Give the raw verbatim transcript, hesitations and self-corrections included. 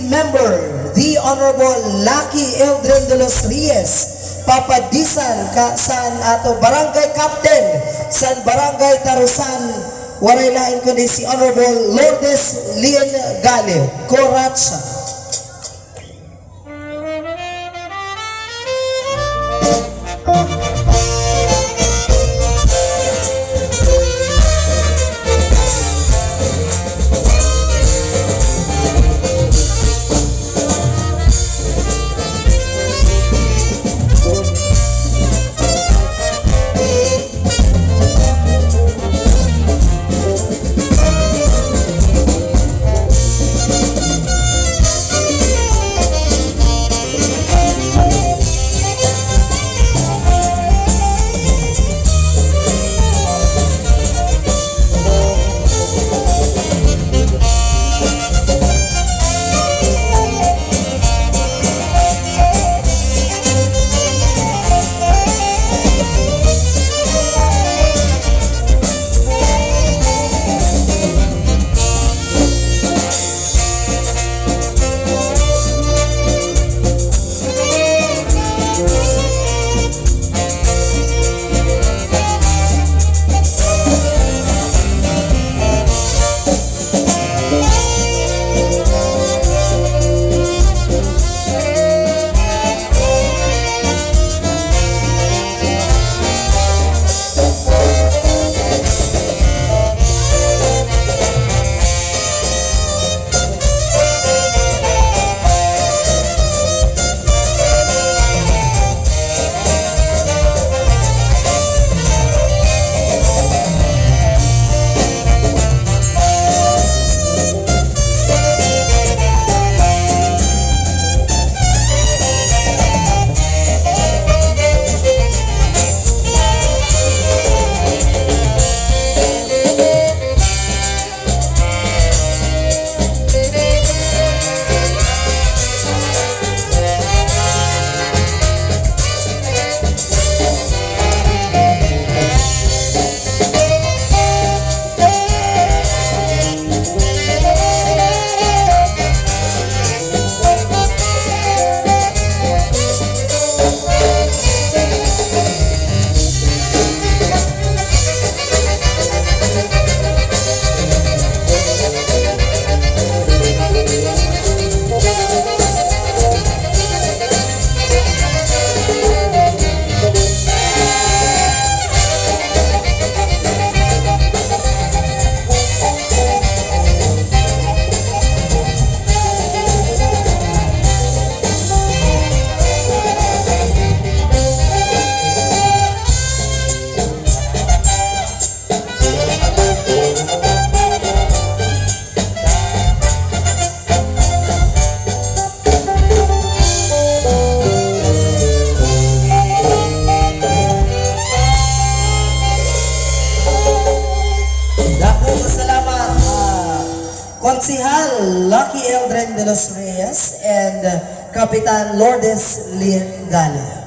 Member, the Honorable Lucky Eldrin de los Reyes, papadisan ka san ato barangay captain san Barangay Tarusan, waray lain kundi si Honorable Lourdes Lynn Gali, Coracha. Dako nga salamat, ah, Konsehal Lucky Eldrin de los Reyes and, ah, Kapitan Lourdes Lynn Gali.